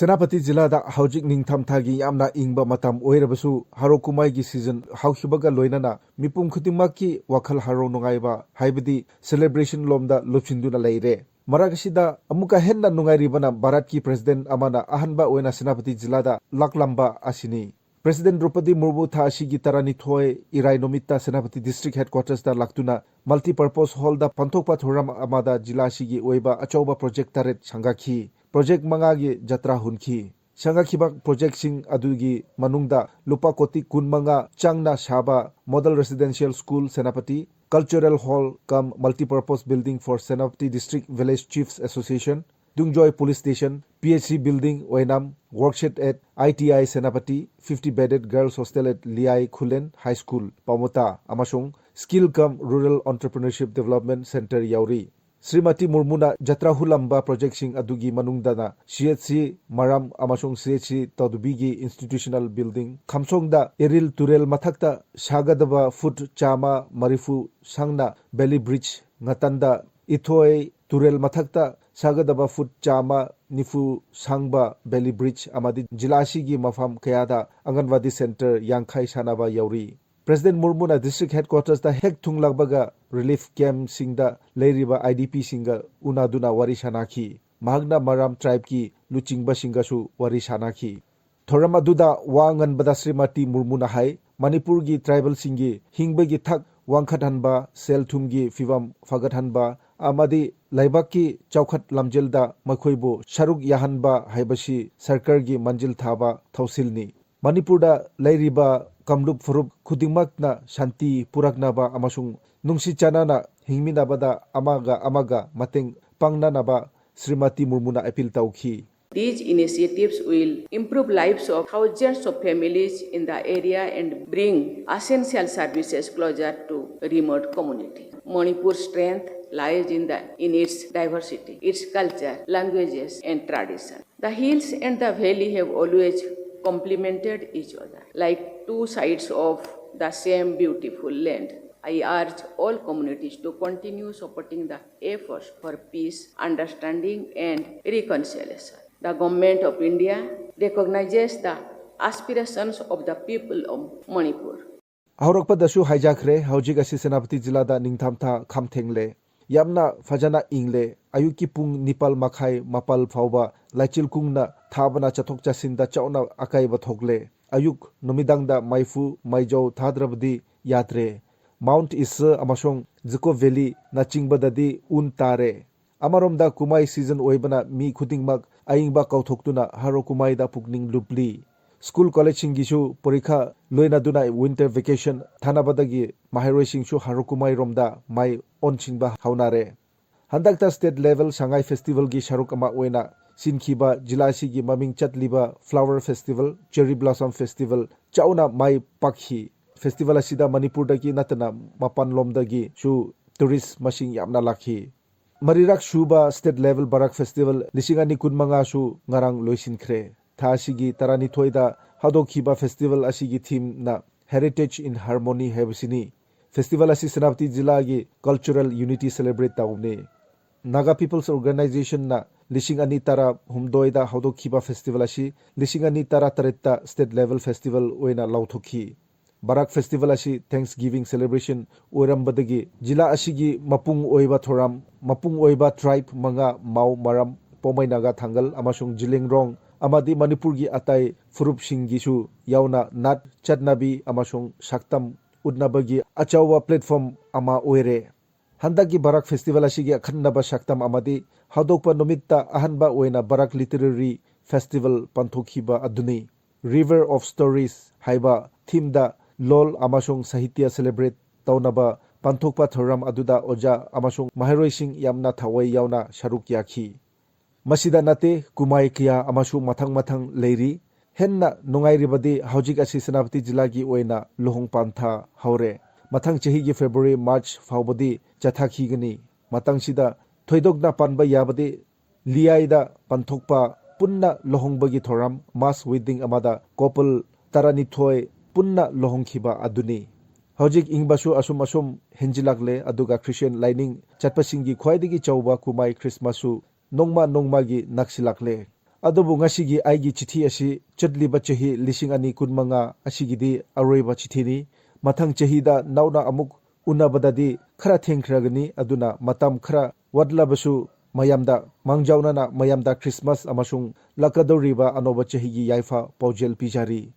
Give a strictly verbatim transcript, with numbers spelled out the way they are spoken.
ꯁꯦꯅꯥꯄꯇꯤ ꯖꯤꯂꯥꯗ ꯍꯧꯖꯤꯛ ꯅꯤꯡꯊꯝꯊꯥꯒꯤ ꯌꯥꯝꯅ ꯏꯪꯕ ꯃꯇꯝ ꯑꯣꯏꯔꯕꯁꯨ, ꯍꯔꯥꯎ ꯀꯨꯝꯍꯩꯒꯤ ꯁꯤꯖꯟ ꯍꯧꯈꯤꯕꯒ ꯂꯣꯏꯅꯅ ꯃꯤꯄꯨꯝ ꯈꯨꯗꯤꯡꯃꯛꯀꯤ ꯋꯥꯈꯜ ꯍꯔꯥꯎ ꯅꯨꯡꯉꯥꯏꯕ, ꯍꯥꯏꯕꯗꯤ ꯁꯦꯂꯦꯕ꯭ꯔꯦꯁꯟ ꯂꯣꯝꯗ ꯂꯨꯞꯁꯤꯟꯗꯨꯅ ꯂꯩꯔꯦ꯫ ꯃꯔꯛ ꯑꯁꯤꯗ ꯑꯃꯨꯛꯀ ꯍꯦꯟꯅ ꯅꯨꯡꯉꯥꯏꯔꯤꯕꯅ ꯚꯥꯔꯠꯀꯤ ꯄ꯭ꯔꯦꯁꯤꯗꯦꯟꯠ ꯑꯃꯅ ꯑꯍꯥꯟꯕ ꯑꯣꯏꯅ ꯁꯦꯅꯥꯄꯇꯤ ꯖꯤꯂꯥꯗ ꯂꯥꯛꯂꯝꯕ ꯑꯁꯤꯅꯤ꯫ ꯄ꯭ꯔꯦꯁꯤꯗꯦꯟꯠ ꯗ꯭ꯔꯧꯄꯗꯤ ꯃꯨꯔꯃꯨ ꯊꯥ ꯑꯁꯤꯒꯤ ꯇꯔꯥꯅꯤꯊꯣꯏ ꯏꯔꯥꯏ ꯅꯨꯃꯤꯠꯇ ꯁꯦꯅꯥꯄꯇꯤ ꯗꯤꯁꯇ꯭ꯔꯤꯛ ꯍꯦꯗꯀ꯭ꯋꯥꯇꯔꯁꯇ ꯂꯥꯛꯇꯨꯅ ꯃꯜꯇꯤꯄꯔꯄꯣꯁ ꯍꯣꯜꯗ ꯄꯥꯡꯊꯣꯛꯄ ꯊꯧꯔꯝ ꯑꯃꯗ ꯖꯤꯂꯥ ꯑꯁꯤꯒꯤ ꯑꯣꯏꯕ ꯑꯆꯧꯕ ꯄ꯭ꯔꯣꯖꯦꯛ ꯇꯔꯦꯠ ꯁꯪꯒꯥꯈꯤ꯫ ꯄ꯭ꯔꯣꯖꯦꯛ ꯃꯉꯥꯒꯤ ꯖꯇ꯭ꯔꯥ ꯍꯨꯟꯈꯤ꯫ ꯁꯪꯒꯥꯈꯤꯕ ꯄ꯭ꯔꯣꯖꯦꯛꯁꯤꯡ ꯑꯗꯨꯒꯤ ꯃꯅꯨꯡꯗ ꯂꯨꯄꯥ ꯀꯣꯇꯤ ꯀꯨꯟꯃꯉꯥ ꯆꯪꯅ ꯁꯥꯕ model residential school Senapati, cultural hall cum multipurpose building for Senapati District Village Chiefs Association, Dungjoy Police Station, P H C building, Oinam, workshed at I T I Senapati, fifty bedded girls hostel at Liai Khulen High School, Pamota, ꯑꯃꯁꯨꯡ Skill cum Rural Entrepreneurship Development Center ꯌꯥꯎꯔꯤ꯫ ꯁ꯭ꯔꯤꯃꯇꯤ ꯃꯨꯔꯃꯨꯅ ꯖꯇ꯭ꯔꯥ ꯍꯨꯜꯂꯝꯕ ꯄ꯭ꯔꯣꯖꯦꯛꯁꯤꯡ ꯑꯗꯨꯒꯤ ꯃꯅꯨꯡꯗꯅ C H C ꯃꯔꯥꯝ ꯑꯃꯁꯨꯡ C H C ꯇꯧꯗꯕꯤꯒꯤ institutional building, ꯈꯝꯁꯣꯡꯗ Iril ꯇꯨꯔꯦꯜ ꯃꯊꯛꯇ ꯁꯥꯒꯗꯕ food ꯆꯥꯝꯃ ꯃꯔꯤꯐꯨ ꯁꯥꯡꯅ valley bridge, ꯉꯇꯟꯗ ꯏꯊꯣꯏ ꯇꯨꯔꯦꯜ ꯃꯊꯛꯇ ꯁꯥꯒꯗꯕ ꯐꯨꯠ ꯆꯥꯝꯃ ꯅꯤꯐꯨ ꯁꯥꯡꯕ valley bridge ꯑꯃꯗꯤ ꯖꯤꯂꯥ ꯑꯁꯤꯒꯤ ꯃꯐꯝ ꯀꯌꯥꯗ ꯑꯪꯒꯟꯋꯥꯗꯤ center ꯌꯥꯡꯈꯩ ꯁꯥꯅꯕ ꯌꯥꯎꯔꯤ꯫ ꯄ꯭ꯔꯦꯁꯤꯗꯦꯟꯠ ꯃꯨꯔꯃꯨꯅ ꯗꯤꯁꯇ꯭ꯔꯤꯛ ꯍꯦꯗꯀ꯭ꯋꯥꯇꯔꯁꯇ ꯍꯦꯛ ꯊꯨꯡꯂꯛꯄꯒ ꯔꯤꯂꯤꯐ ꯀꯦꯝꯞꯁꯤꯡꯗ ꯂꯩꯔꯤꯕ IDPꯁꯤꯡꯒ ꯎꯅꯗꯨꯅ ꯋꯥꯔꯤ ꯁꯥꯅꯈꯤ꯫ ꯃꯍꯥꯛꯅ ꯃꯔꯥꯝ ꯇ꯭ꯔꯥꯏꯕꯀꯤ ꯂꯨꯆꯤꯡꯕꯁꯤꯡꯒꯁꯨ ꯋꯥꯔꯤ ꯁꯥꯅꯈꯤ꯫ ꯊꯧꯔꯝ ꯑꯗꯨꯗ ꯋꯥ ꯉꯥꯡꯕꯗ ꯁ꯭ꯔꯤꯃꯇꯤ ꯃꯨꯔꯃꯨꯅ ꯍꯥꯏ, ꯃꯅꯤꯄꯨꯔꯒꯤ ꯇ꯭ꯔꯥꯏꯕꯦꯜꯁꯤꯡꯒꯤ ꯍꯤꯡꯕꯒꯤ ꯊꯥꯛ ꯋꯥꯡꯈꯠꯍꯟꯕ, ꯁꯦꯜ ꯊꯨꯝꯒꯤ ꯐꯤꯕꯝ ꯐꯒꯠꯍꯟꯕ ꯑꯃꯗꯤ ꯂꯩꯕꯥꯛꯀꯤ ꯆꯥꯎꯈꯠ ꯂꯝꯖꯦꯜꯗ ꯃꯈꯣꯏꯕꯨ ꯁꯔꯨꯛ ꯌꯥꯍꯟꯕ ꯍꯥꯏꯕꯁꯤ ꯁꯔꯀꯥꯔꯒꯤ ꯃꯥꯡꯖꯤꯜ ꯊꯥꯕ ꯊꯧꯁꯤꯜꯅꯤ꯫ ꯃꯅꯤꯄꯨꯔꯗ ꯂꯩꯔꯤꯕ ꯀꯥꯡꯂꯨꯞ ꯐꯨꯔꯨꯞ ꯈꯨꯗꯤꯡꯃꯛꯅ ꯁꯥꯟꯇꯤ ꯄꯨꯔꯛꯅꯕ ꯑꯃꯁꯨꯡ ꯅꯨꯡꯁꯤ ꯆꯥꯟꯅꯅ ꯍꯤꯡꯃꯤꯟꯅꯕꯗ ꯑꯃꯒ ꯑꯃꯒ ꯃꯇꯦꯡ ꯄꯥꯡꯅꯅꯕ ꯁ꯭ꯔꯤꯃꯇꯤ ꯃꯨꯔꯃꯨꯅ ꯑꯄꯤꯜ ꯇꯧꯈꯤ꯫ These initiatives will improve lives of thousands of families in the area and bring essential services closer to remote communities. Manipur's strength lies in the, in its diversity, its culture, languages, and tradition. The hills and the valley have always complemented each other, like two sides of the same beautiful land. I urge all communities to continue supporting the efforts for peace, understanding, and reconciliation. The Government of India recognizes the aspirations of the people of Manipur. ꯍꯧꯔꯛꯄꯗꯁꯨ ꯍꯥꯏꯖꯈ꯭ꯔꯦ, ꯍꯧꯖꯤꯛ ꯑꯁꯤ ꯁꯦꯅꯥꯄꯇꯤ ꯖꯤꯂꯥꯗ ꯅꯤꯡꯊꯝꯊꯥ ꯈꯝꯊꯦꯡꯂꯦ꯫ ꯌꯥꯝꯅ ꯐꯖꯅ ꯏꯪꯂꯦ꯫ ꯑꯌꯨꯛꯀꯤ ꯄꯨꯡ ꯅꯤꯄꯥꯜ ꯃꯈꯥꯏ, ꯃꯥꯄꯜ ꯐꯥꯎꯕ ꯂꯩꯆꯤꯜ ꯀꯨꯡꯅ ꯊꯥꯕꯅ ꯆꯠꯊꯣꯛ ꯆꯠꯁꯤꯟꯗ ꯆꯥꯎꯅ ꯑꯀꯥꯏꯕ ꯊꯣꯛꯂꯦ꯫ ꯑꯌꯨꯛ ꯅꯨꯃꯤꯗꯥꯡꯗ ꯃꯩꯐꯨ ꯃꯩꯖꯧ ꯊꯥꯗ꯭ꯔꯕꯗꯤ ꯌꯥꯗ꯭ꯔꯦ꯫ ꯃꯥꯎꯟꯠ ꯏꯁ ꯑꯃꯁꯨꯡ ꯖꯨꯀꯣ ꯚꯦꯂꯤꯅꯆꯤꯡꯕꯗꯗꯤ ꯎꯟ ꯇꯥꯔꯦ꯫ ꯑꯃꯔꯣꯝꯗ ꯀꯨꯝꯍꯩ ꯁꯤꯖꯟ ꯑꯣꯏꯕꯅ ꯃꯤ ꯈꯨꯗꯤꯡꯃꯛ ꯑꯏꯪꯕ ꯀꯥꯎꯊꯣꯛꯇꯨꯅ ꯍꯔꯥꯎ ꯀꯨꯝꯍꯩꯗ ꯄꯨꯛꯅꯤꯡ ꯂꯨꯞꯂꯤ꯫ ꯁ꯭ꯀꯨꯜ ꯀꯣꯂꯦꯖꯁꯤꯡꯒꯤꯁꯨ ꯄꯔꯤꯈꯥ ꯂꯣꯏꯅꯗꯨꯅ ꯋꯤꯟꯇꯔ ꯚꯦꯀꯦꯁꯟ ꯊꯥꯅꯕꯗꯒꯤ ꯃꯍꯩꯔꯣꯏꯁꯤꯡꯁꯨ ꯍꯔꯥꯎ ꯀꯨꯝꯍꯩꯔꯣꯝꯗ ꯃꯥꯏ ꯑꯣꯟꯁꯤꯟꯕ ꯍꯧꯅꯔꯦ꯫ ꯍꯟꯗꯛꯇ ꯁ꯭ꯇꯦꯠ ꯂꯦꯚꯦꯜ ꯁꯉꯥꯏ ꯐꯦꯁꯇꯤꯚꯦꯜꯒꯤ ꯁꯔꯨꯛ ꯑꯃ ꯑꯣꯏꯅ ꯁꯤꯟꯈꯤꯕ ꯖꯤꯂꯥ ꯑꯁꯤꯒꯤ ꯃꯃꯤꯡ ꯆꯠꯂꯤꯕ flower festival, cherry blossom festival ꯆꯥꯎꯅ ꯃꯥꯏ ꯄꯥꯛꯈꯤ꯫ ꯐꯦꯁꯇꯤꯚꯦꯜ ꯑꯁꯤꯗ ꯃꯅꯤꯄꯨꯔꯗꯒꯤ ꯅꯠꯇꯅ ꯃꯄꯥꯟꯂꯣꯝꯗꯒꯤꯁꯨ ꯇꯨꯔꯤꯁ ꯃꯁꯤꯡ ꯌꯥꯝꯅ ꯂꯥꯛꯈꯤ꯫ ꯃꯔꯤꯔꯛ ꯁꯨꯕ ꯁ꯭ꯇꯦꯠ ꯂꯦꯚꯦꯜ ꯕꯔꯥꯛ ꯐꯦꯁꯇꯤꯚꯦꯜ ꯂꯤꯁꯤꯡ ꯑꯅꯤ ꯀꯨꯟꯃꯉꯥꯁꯨ ꯉꯔꯥꯡ ꯂꯣꯏꯁꯤꯟꯈ꯭ꯔꯦ꯫ ꯊꯥ ꯑꯁꯤꯒꯤ ꯇꯔꯥꯅꯤꯊꯣꯏꯗ ꯍꯧꯗꯣꯛꯈꯤꯕ ꯐꯦꯁꯇꯤꯚꯦꯜ ꯑꯁꯤꯒꯤ ꯊꯤꯝꯅ Heritage in Harmony ꯍꯥꯏꯕꯁꯤꯅꯤ꯫ ꯐꯦꯁꯇꯤꯚꯦꯜ ꯑꯁꯤ ꯁꯦꯅꯥꯄꯇꯤ ꯖꯤꯂꯥꯒꯤ ꯀꯜꯆꯔꯦꯜ ꯌꯨꯅꯤꯇꯤ ꯁꯦꯂꯦꯕ꯭ꯔꯦꯠ ꯇꯧꯕꯅꯤ꯫ ꯅꯥꯒꯥ ꯄꯤꯄꯜꯁ ꯑꯣꯔꯒꯅꯥꯏꯖꯦꯁꯟꯅ ꯂꯤꯁꯤꯡ ꯑꯅꯤ ꯇꯔꯥ ꯍꯨꯝꯗꯣꯏꯗ ꯍꯧꯗꯣꯛꯈꯤꯕ ꯐꯦꯁꯇꯤꯚꯦꯜ ꯑꯁꯤ ꯂꯤꯁꯤꯡ ꯑꯅꯤ ꯇꯔꯥ ꯇꯔꯦꯠꯇ ꯁ꯭ꯇꯦꯠ ꯂꯦꯚꯦꯜ ꯐꯦꯁꯇꯤꯚꯦꯜ ꯑꯣꯏꯅ ꯂꯥꯎꯊꯣꯛꯈꯤ꯫ ꯕꯔꯥꯛ ꯐꯦꯁꯇꯤꯚꯦꯜ ꯑꯁꯤ ꯊꯦꯡꯛꯁ ꯒꯤꯚꯤꯡ ꯁꯦꯂꯦꯕ꯭ꯔꯦꯁꯟ ꯑꯣꯏꯔꯝꯕꯗꯒꯤ ꯖꯤꯂꯥ ꯑꯁꯤꯒꯤ ꯃꯄꯨꯡ ꯑꯣꯏꯕ ꯊꯧꯔꯝ, ꯃꯄꯨꯡ ꯑꯣꯏꯕ ꯇ꯭ꯔꯥꯏꯕ ꯃꯉꯥ, ꯃꯥꯎ, ꯃꯔꯥꯝ, ꯄꯣꯃꯩ ꯅꯥꯒꯥ, ꯊꯥꯡꯒꯜ ꯑꯃꯁꯨꯡ ꯖꯤꯂꯤꯡꯔꯣꯡ ꯑꯃꯗꯤ ꯃꯅꯤꯄꯨꯔꯒꯤ ꯑꯇꯩ ꯐꯨꯔꯨꯞꯁꯤꯡꯒꯤꯁꯨ ꯌꯥꯎꯅ ꯅꯥꯠ, ꯆꯠꯅꯕꯤ ꯑꯃꯁꯨꯡ ꯁꯛꯇꯝ ꯎꯠꯅꯕꯒꯤ ꯑꯆꯧꯕ ꯄ꯭ꯂꯦꯠꯐꯣꯔꯝ ꯑꯃ ꯑꯣꯏꯔꯦ꯫ ꯍꯟꯗꯛꯀꯤ ꯕꯔꯥꯛ ꯐꯦꯁꯇꯤꯚꯦꯜ ꯑꯁꯤꯒꯤ ꯑꯈꯟꯅꯕ ꯁꯛꯇꯝ ꯑꯃꯗꯤ ꯍꯧꯗꯣꯛꯄ ꯅꯨꯃꯤꯠꯇ ꯑꯍꯥꯟꯕ ꯑꯣꯏꯅ ꯕꯔꯥꯛ ꯂꯤꯇꯔꯦꯔꯤ ꯐꯦꯁꯇꯤꯚꯦꯜ ꯄꯥꯡꯊꯣꯛꯈꯤꯕ ꯑꯗꯨꯅꯤ꯫ River of Stories ꯍꯥꯏꯕ ꯊꯤꯝꯗ ꯂꯣꯜ ꯑꯃꯁꯨꯡ ꯁꯥꯍꯤꯇ꯭ꯌ ꯁꯦꯂꯦꯕ꯭ꯔꯦꯠ ꯇꯧꯅꯕ ꯄꯥꯡꯊꯣꯛꯄ ꯊꯧꯔꯝ ꯑꯗꯨꯗ ꯑꯣꯖꯥ ꯑꯃꯁꯨꯡ ꯃꯍꯩꯔꯣꯏꯁꯤꯡ ꯌꯥꯝꯅ ꯊꯋꯥꯏ ꯌꯥꯎꯅ ꯁꯔꯨꯛ ꯌꯥꯈꯤ꯫ ꯃꯁꯤꯗ ꯅꯠꯇꯦ, ꯀꯨꯝꯍꯩ ꯀꯌꯥ ꯑꯃꯁꯨ ꯃꯊꯪ ꯃꯊꯪ ꯂꯩꯔꯤ꯫ ꯍꯦꯟꯅ ꯅꯨꯡꯉꯥꯏꯔꯤꯕꯗꯤ ꯍꯧꯖꯤꯛ ꯑꯁꯤ ꯁꯦꯅꯥꯄꯇꯤ ꯖꯤꯂꯥꯒꯤ ꯑꯣꯏꯅ ꯂꯨꯍꯣꯡ ꯄꯥꯟꯊꯥ ꯍꯧꯔꯦ꯫ ꯃꯊꯪ ꯆꯍꯤꯒꯤ ꯐꯦꯕ꯭ꯔꯨꯋꯥꯔꯤ, ꯃꯥꯔꯆ ꯐꯥꯎꯕꯗꯤ ꯆꯠꯊꯈꯤꯒꯅꯤ꯫ ꯃꯇꯥꯡꯁꯤꯗ ꯊꯣꯏꯗꯣꯛꯅ ꯄꯟꯕ ꯌꯥꯕꯗꯤ ꯂꯤꯌꯥꯏꯗ ꯄꯥꯡꯊꯣꯛꯄ ꯄꯨꯟꯅ ꯂꯨꯍꯣꯡꯕꯒꯤ ꯊꯧꯔꯝ, mass wedding ꯑꯃꯗ ꯀꯣꯄꯜ ꯇꯔꯥꯅꯤꯊꯣꯏ ꯄꯨꯟꯅ ꯂꯨꯍꯣꯡꯈꯤꯕ ꯑꯗꯨꯅꯤ꯫ ꯍꯧꯖꯤꯛ ꯏꯪꯕꯁꯨ ꯑꯁꯨꯝ ꯑꯁꯨꯝ ꯍꯦꯟꯖꯤꯜꯂꯛꯂꯦ, ꯑꯗꯨꯒ ꯈ꯭ꯔꯤꯁꯇꯤꯌꯟ ꯂꯥꯏꯅꯤꯡ ꯆꯠꯄꯁꯤꯡꯒꯤ ꯈ꯭ꯋꯥꯏꯗꯒꯤ ꯆꯥꯎꯕ ꯀꯨꯝꯍꯩ ꯈ꯭ꯔꯤꯁꯃꯥꯁꯁꯨ ꯅꯣꯡꯃ ꯅꯣꯡꯃꯒꯤ ꯅꯛꯁꯤꯜꯂꯛꯂꯦ꯫ ꯑꯗꯨꯕꯨ ꯉꯁꯤꯒꯤ ꯑꯩꯒꯤ ꯆꯤꯊꯤ ꯑꯁꯤ ꯆꯠꯂꯤꯕ ꯆꯍꯤ ꯂꯤꯁꯤꯡ ꯑꯅꯤ ꯀꯨꯟꯃꯉꯥ ꯑꯁꯤꯒꯤꯗꯤ ꯑꯔꯣꯏꯕ ꯆꯤꯊꯤꯅꯤ꯫ ꯃꯊꯪ ꯆꯍꯤꯗ ꯅꯧꯅ ꯑꯃꯨꯛ ꯎꯅꯕꯗꯗꯤ ꯈꯔ ꯊꯦꯡꯈ꯭ꯔꯒꯅꯤ, ꯑꯗꯨꯅ ꯃꯇꯝ ꯈꯔ ꯋꯥꯠꯂꯕꯁꯨ ꯃꯌꯥꯝꯗ ꯃꯥꯡꯖꯧꯅꯅ ꯃꯌꯥꯝꯗ ꯈ꯭ꯔꯤꯁꯃꯥꯁ ꯑꯃꯁꯨꯡ ꯂꯥꯛꯀꯗꯧꯔꯤꯕ ꯑꯅꯧꯕ ꯆꯍꯤꯒꯤ ꯌꯥꯏꯐ ꯄꯥꯎꯖꯦꯜ ꯄꯤꯖꯔꯤ꯫